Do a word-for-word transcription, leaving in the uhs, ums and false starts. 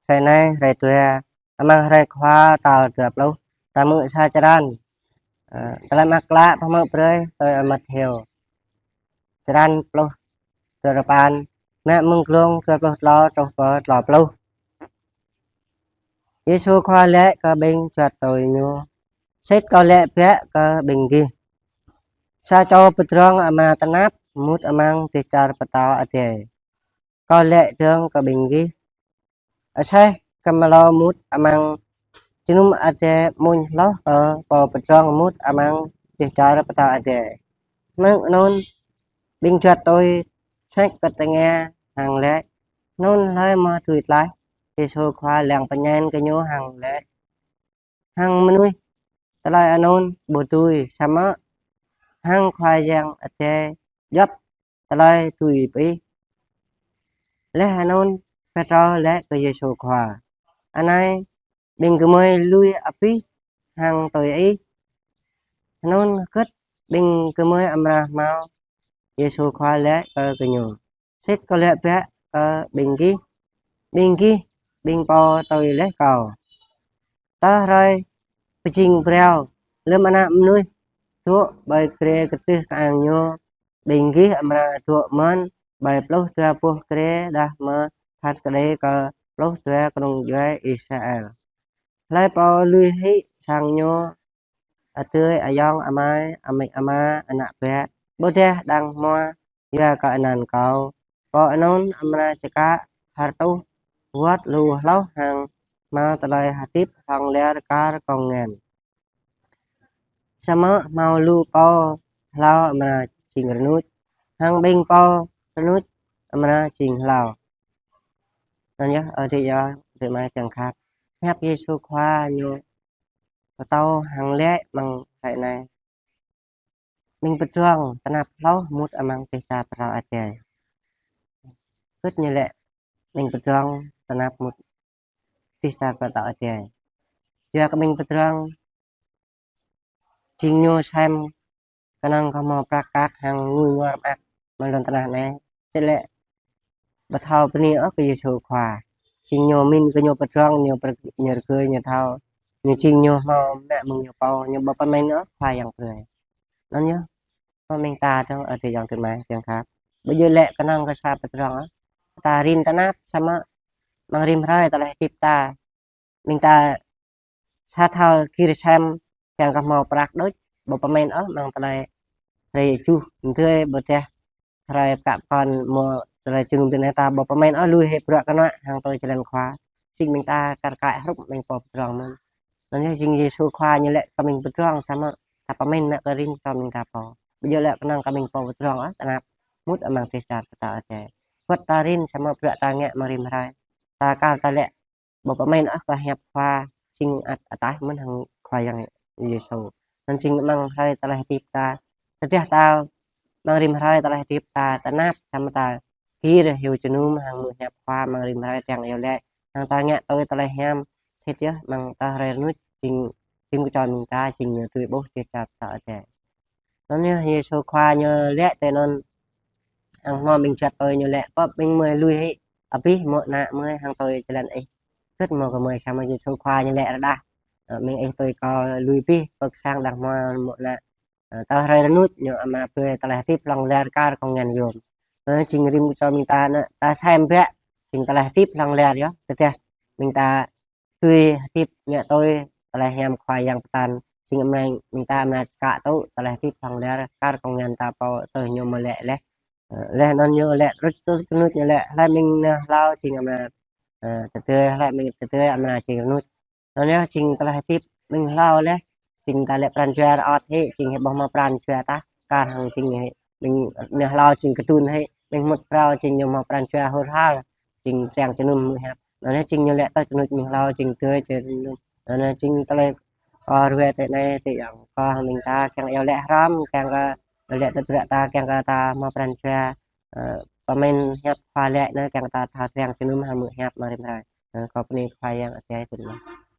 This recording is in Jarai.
hrơi anai, hrơi dua, amăng hrơi Khua tal dua pluh, ta hmư̆ sa črăn. Ơ, tơlơi mơak klă pơhmư̆ brơi tui Ơi Matthêô. Črăn pluh duapăn, mơ̆ng glông dua pluh klâo truh pơ klâo pluh. Yêsu Khua laĭ kơ ƀing juăt tui Ñu: Sĭt Kâo laĭ biă kơ ƀing gih, sa čô pơdrŏng amra tơnap mŭt amăng dêh čar pơtao adai. Kâo laĭ dơ̆ng kơ ƀing gih, aseh kơmlâo mŭt amăng jơnum adai amuñ hloh kơ pô pơdrŏng mŭt amăng dêh čar pơtao adai. Mơ̆ng anŭn, ƀing juăt tui čuăk kơ tơngia hăng laĭ: Anŭn hlơi mơ̆ dưi tlaih? Yêsu Khua lăng pơñen kơ gơñu hăng laĭ: Hăng mơnuih tơlơi anŭn ƀu dưi, samơ̆ hăng Khua Yang Adai djŏp tơlơi dưi pih. Laih anŭn, Pêtrô laĭ kơ Yêsu Khua: Anai, ƀing gơmơi lui abih hăng tui Ih, anŭn hơgĕt ƀing gơmơi amra hmâo? Yêsu Khua laĭ kơ gơñu: Sĭt Kâo laĭ biă kơ ƀing gih, ƀing gih, ƀing pô tui laih Kâo, tơ hrơi pơjing phrâo, lơ̆m Ană Mơnuih dŏ ƀơi grê kơdrưh kơang Ñu, ƀing gih amra dŏ mơ̆n ƀơi pluh dua boh grê, đah mơ̆ phat kơđi kơ pluh dua kơnung djuai Israel. Hlơi pô lui hĭ sang ñu, adơi ayŏng amai, amĭ ama, ană bă, ƀôdah đang hmua, yua kơ anăn Kâo, pô anŭn amra čơkă ha rơtuh wơ̆t lu hloh hăng hmâo tơlơi hơdip hlŏng lar kar kông ngăn. Samơ̆ hmâo lu pô hlâo amra jing rơnuč, hăng ƀing pô rơnuč amra jing hlâo. Anŭn yơh, ơ adơi ayŏng, adơi amai kiăng khăp. Hiăp Yêsu Khua Ñu pơtô hăng laĭ mơ̆ng hrơi anai: Ƀing pơdrŏng tơnap hloh mŭt amăng dêh čar pơtao adai. Hơgĕt Ñu laĭ ƀing pơdrŏng tơnap mŭt dêh čar pơtao adai? Yua kơ ƀing pơdrŏng jing ñu sem kơnơ̆ng kơ hmâo prăk kăk hăng ngui ngor mơak amăng lŏn tơnah anai. Sĭt lĕ ƀu thâo bơni ôh kơ Yêsu Khua. Jing ñu mĭn kơ ñu pơdrŏng, ñu pơr-, ñu rơgơi, ñu thâo, ñu jing ñu hmâo mă mơ̆ng ñu pô, ñu ƀu pơmĭn ôh Khua Yang brơi. Anŭn yơh, pơmĭn ta dơ̆ng, ơ adơi ayŏng, adơi amai kiăng khăp. Ƀu djơ̆ lĕ kơnơ̆ng kơ sa pơdrŏng ôh, ta rin tơnap, samơ̆ amăng rĭm hrơi tơlơi hơdip ta, ƀing ta sa thâo gir sem kiăng kơ hmâo prăk đôč, ƀu pơmĭn ôh amăng tơlơi hrơi juh mơdơi, ƀôdah hrơi pơkă pơkŏn, mơ̆ tơlơi jơnum tơnah ta ƀu pơmĭn ôh, lui hĭ bruă kơnuă hăng tui jơlan Khua. Jing ƀing ta kar kaĭ hrup ƀing pô pơdrŏng mơ̆n. Anŭn yơh jing Yêsu Khua Ñu laĭ kơ ƀing pơdrŏng, samơ̆ ta pơmĭn mă kơ rĭm čô ƀing ta pô. Ƀu djơ̆ lĕ kơnơ̆ng kơ ƀing pô pơdrŏng ôh tơnap mŭt amăng dêh čar pơtao adai. Wơ̆t ta rin, samơ̆ bruă ta ngă amăng rĭm hrơi, ta kar ta laĭ ƀu pơmĭn ôh kơ hiăp Khua, jing ăt ataih mơ̆n hăng Khua Yang Yêsu. Anŭn jing amăng hrơi tơlơi hơdip ta, tơdah ta amăng rĭm hrơi tơlơi hơdip ta tơnap, samơ̆ ta gir hyu jơnum hăng hmư̆ hiăp Khua amăng rĭm hrơi, kiăng iâu laĭ, hăng ta ngă tui tơlơi hiam, sĭt yơh amăng tơ hrơi rơnuč jing, jing kơ čô ƀing ta jing ñu dưi ƀuh dêh čar pơtao adai. Anŭn yơh Yêsu Khua Ñu laĭ tui anŭn hăng hmâo ƀing juăt tui Ñu laĭ: Pô ƀing mơi lui hĭ abih mŏ ană mơi hăng tui jơlan Ih, hơgĕt mơ̆ kơ mơi? Samơ̆ Yêsu Khua Ñu laĭ rơđah: Ơ, ƀing ih tui Kâo lui abih pơ sang, đang hmua mŏ ană, ơ, tơ hrơi rơnuč ñu amra brơi tơlơi hơdip hlŏng lar kar kông ngăn yôm. Ơ, jing rĭm čô ƀing ta anai, ta sem biă, jing tơlơi hơdip hlŏng lar yơh. Tơdah ƀing ta dưi hơdip ngă tui tơlơi hiam Khua Yang pơtă, jing amra, ƀing ta amra čơkă tŭ tơlơi hơdip hlŏng lar kar kông ngăn ta pô tơl Ñu mơ̆ laĭ laih. Ơ, laih anŭn Ñu laĭ rơnuč tui rơnuč, Ñu laĭ hlơi ƀing nao hlâo jing amra, ơ, tơdơi, hlơi ƀing tơdơi amra jing rơnuč. Anŭn yơh jing tơlơi hơdip ƀing hlâo laih, jing ta laĭ pran jua rơŏt hĭ, jing hĭ ƀu hmâo pran jua tah, kar hăng jing hĭ ƀing nao hlâo jing kơdŭn hĭ, ƀing mŭt phrâo jing ñu hmâo pran jua hur har, jing triăng jơnum hmư̆ hiăp. Anŭn yơh jing Ñu laĭ tui rơnuč ƀing hlâo jing tơdơi jơnum. Anŭn yơh jing tơlơi kâo ruai tui anai, tui yang kâo hăng ƀing ta kiăng iâu laĭ hrŏm, kiăng kơ iâu laĭ tơdruă ta, kiăng kơ ta hmâo pran jua, ơ, pơmĭn hiăp Khua laĭ anai, kiăng ta thâo triăng jơnum hăng hmư̆ hiăp amăng rĭm hrơi. Ơ, kâo bơni Khua Yang Adai tui anai.